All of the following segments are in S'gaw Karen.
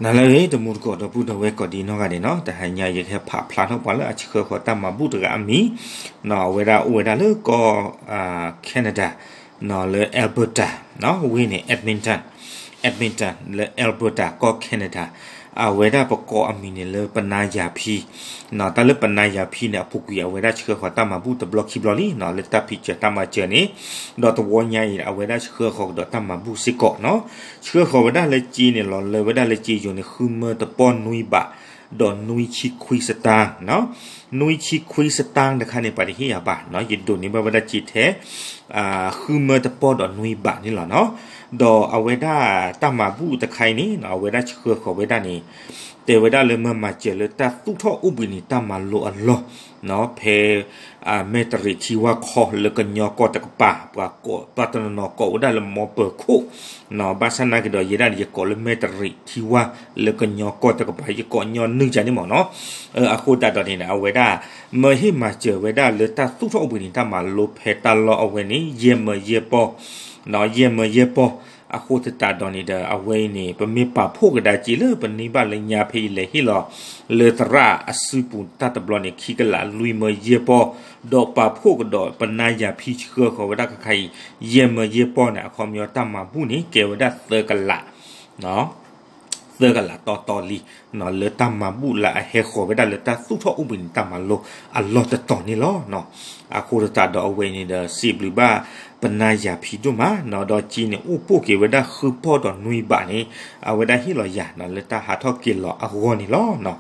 နၤလၢအဂ့ၤ တမူတကိး ဒီပုၢ်ဒီဝဲၢ်ကိးဒံနီၢ်ဂၤဒဲးနီၤ, တဟါညါယကဟဲဖးဖျါထီၣ်ပှၤလၢအဆှၢဃီၤတၢ်မၤဘူၣ်တဂၤအမံၤ, အဝဲဒၣ်အိၣ်ဝဲဒၣ်လၢကီၢ် Canada လၢ Alberta ဝ့ၢ်န့ၣ် Edmonton, Edmonton လၢ Alberta ကီၢ် Canada, အဝဲဒၣ်ပကိးအမံၤန့ၣ်လၢပနါယၤဖံ, တၢ်လၢပနါယၤဖံန့ၣ် အပူၤကွံာ်အဝဲဒၣ်ဆှၢဃီၤတၢ်မၤဘူၣ်တဘျီခံဘျီလံနီၤ, လၢတၢ်ဖံးစၢၤတၢ်မၤစၢၤန့ၣ်, ဒီးတဝီညါအံၤ အဝဲဒၣ်ဆှၢဃီၤကဒီးတၢ်မၤဘူၣ်စ့ၢ်ကီးနီၤ, ဆှၢဃီၤဝဲဒၣ်လၢကၠ့န့ၣ် လီၤလၢဝဲဒၣ်လၢကၠ့ယိၤန့ၣ် ဃုမၢတပီၢ်နွံဘး, ဒီးနွံဆံခွံစတၢၢ်နီၤ, နွံဆံခွံစတၢၢ်တခါန့ၣ် ပှၤတဟ့ၣ်ယၤဘၣ်နီၤ, ယဒိးန့ၢ်ဘၣ်ဝဲဒၣ်ကၠ့ထဲ ဃုမၢတပီၢ်ဒီးနွံဘးန့ၣ်လီၤနီၤ, ဒီးအဝဲဒၣ်တၢ်မၤဘူၣ်တခါအံၤန့ၣ် အဝဲဒၣ်ဆှၢဃီၤဝဲဒၣ်န့ၣ်, တဲဝဲဒၣ်လၢမၢမၤစၢၤလၢတၢ်သူၣ်ထီၣ်အိၣ်ဘှံးနံၤတၢ်မၤလိအလီၢ်, ဖဲ မဲၢ်တရံးထံဝါခီလၢကညီကီၢ်တကပၤ, ပှၤကိး ပှၤတနီၤနီၤကိးဝဲဒၣ်လၢမီပၢၤခိၣ်, ဘၣ်ဆၣ်နာ်က့ဒီး ယဲဒၣ်န့ၣ် ယကိးလၢမဲၢ်တရံးထံဝါလၢကညီကီၢ်တကပၤ, ယကိးညီနုၢ်ကန့ၣ်မ့ၢ်နီၤ, အဃိသတးဒီးန့ၣ် အဝဲဒၣ် မၢဟ့ၣ်မၤစၢၤဝဲဒၣ်လၢတၢ်သူၣ်ထီၣ်အိၣ်ဘှံးနံၤတၢ်မၤလိဖဲတၢ်လီၢ်အဝဲန့ၣ် ယဲၢ်မၢယဲၢ်ပီၢ်, ယဲၢ်မၢယဲၢ်ပီၢ်, အဃိသတးဒီးန့ၣ်ဒီး အဝဲအံၤန့ၣ် ပမ့ၢ်ပာ်ဖှိၣ်ကဒါက့ၤလၢပန့ၢ်ဘၣ်လၢညါဖဲအံၤ လဲၤဟ့ၣ်လီၤလၢသရၣ်အစုပူၤတၢ်တဘျီန့ၣ် ခံကလးလွံၢ်မၢယဲၢ်ပီၢ်, ဒီးပာ်ဖှိၣ်ကဒီးပနါယၤဖံဆှၢဃီၤဝဲဒၣ်ခဲခါအံၤ ယဲၢ်မၢယဲၢ်ပီၢ်န့ၣ် အခီပညီတၢ်မၤဘူၣ်န့ၣ် ကဲဝဲဒၣ်သၢကလး သၢကလးတီတီလံ, လၢတၢ်မၤဘူၣ်လၢအဟဲဃီၤဝဲဒၣ်လၢတၢ်သူၣ်ထီၣ်အိၣ်ဘှံးနံၤတၢ်မၤလိအလီၢ်တတီၤန့ၣ်လီၤ. အဃိသတးဒီးအဝဲအံၤန့ၣ်ဒီး စံးဘျုးဘၣ်ပနါယၤဖံဒိၣ်မးနီၤ, ဒီးကၠ့န့ၣ်အိၣ်ပိၢ်က့ၤဝဲဒၣ်ဃုပီၢ်ဒီးနွံဘးန့ၣ် အဝဲဒၣ်ဟ့ၣ်လီၤယၤနီၤ လၢတၢ်ဟးထီၣ်က့ၤလီၤအဂီၢ်န့ၣ်လီၤ.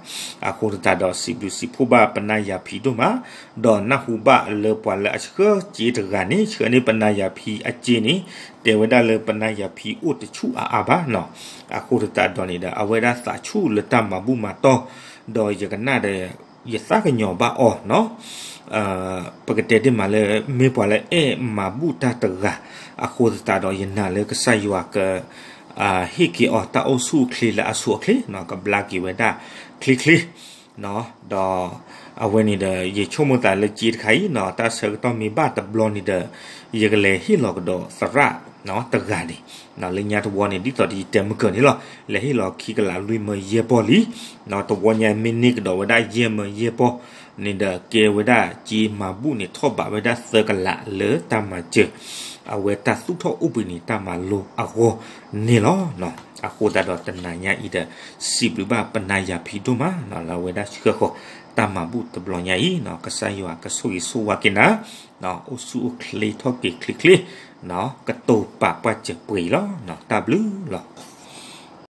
အဃိသတးဒီးစံးဘျုးစံးဖှိၣ်ဘၣ်ပနါယၤဖံဒိၣ်မး, ဒီးနၢ်ဟူဘၣ်လၢပှၤလၢအဆှၢကၠ့တဂၤန့ၣ် ဆှၢန့ၢ်ပနါယၤဖံအကၠ့န့ၣ် တဲဝဲဒၣ်လၢပနါယၤဖံအိၣ်တဆူၣ်အါအါဘၣ်နီၤ, အဃိသတးဒီးန့ၣ်ဒီး အဝဲဒၣ်သးဆူၣ်လၢတၢ်မၤဘူၣ်မၤတီၢ်, ဒီးယကနၣ်ဒီး ယသးကညီၤဘၣ်အီၤနီၤ, ပကတဲဒ်မးလၢ မ့ၢ်ပှၤလၢအဲၣ်မၤဘူၣ်တၢ်တဂၤ, အဃိသတးဒီးယနာ်လၢကစၢ်ယွၤက ဟ့ၣ်က့ၤအီၤတၢ်အိၣ်ဆူၣ်အိၣ်ချ့လၢအဆိအချ့နီၤ, ကဘျါက့ၤဝဲဒၣ်ချ့ချ့ ဒီးအဝဲန့ၣ်ဒီး ယဆိကမိၣ်သးလၢကၠ့တခါအံၤနီၤ တၢ်ဆၢကတီၢ်မ့ၢ်ဘၣ်တဘျီန့ၣ်ဒီး ယကလဲၤဟ့ၣ်လီၤကဒီးသရၣ်တဂၤန့ၣ်, လၢညါတဝီန့ၣ် ဒ်သိးဒီးယတဲမုၢ်ကၢၤန့ၣ်လီၤ, လဲၤဟ့ၣ်လီၤခံကလးလွံၢ်မၢယဲၢ်ပီၢ်လံ, တဝီညါမ့ၢ်န့ၢ်ကဒီးဝဲဒၣ်ယဲၢ်မၢယဲၢ်ပီၢ်န့ၣ်ဒီး ကဲဝဲဒၣ်ကၠ့မၤဘူၣ်န့ၣ် ထီၣ်ဘးဝဲဒၣ်သၢကလးလၢတၢ်မၤစၢၤ အဝဲတၢ်သူၣ်ထီၣ်အိၣ်ဘှံးနံၤတၢ်မၤလိအဂီၢ်န့ၣ်လီၤ. အဃိသတးဒီးတနၤညါအံၤဒီး စံးဘျုးဘၣ်ပနါယၤဖံဒိၣ်မးနီၤ လၢအဝဲဒၣ်ဆှၢဃီၤတၢ်မၤဘူၣ်တဘျီညါအံၤနီၤ, ကစၢ်ယွၤကဆိၣ်ဂ့ၤဆိၣ်ဝါက့ၤနၤ, အိၣ်ဆူၣ်အိၣ်ချ့ထီၣ်က့ၤချ့ချ့, ကတိၤပာ်ပှၢ်စၢၤပှဲၤအံၤလီၤ. တၢ်ဘျုးလီၤ.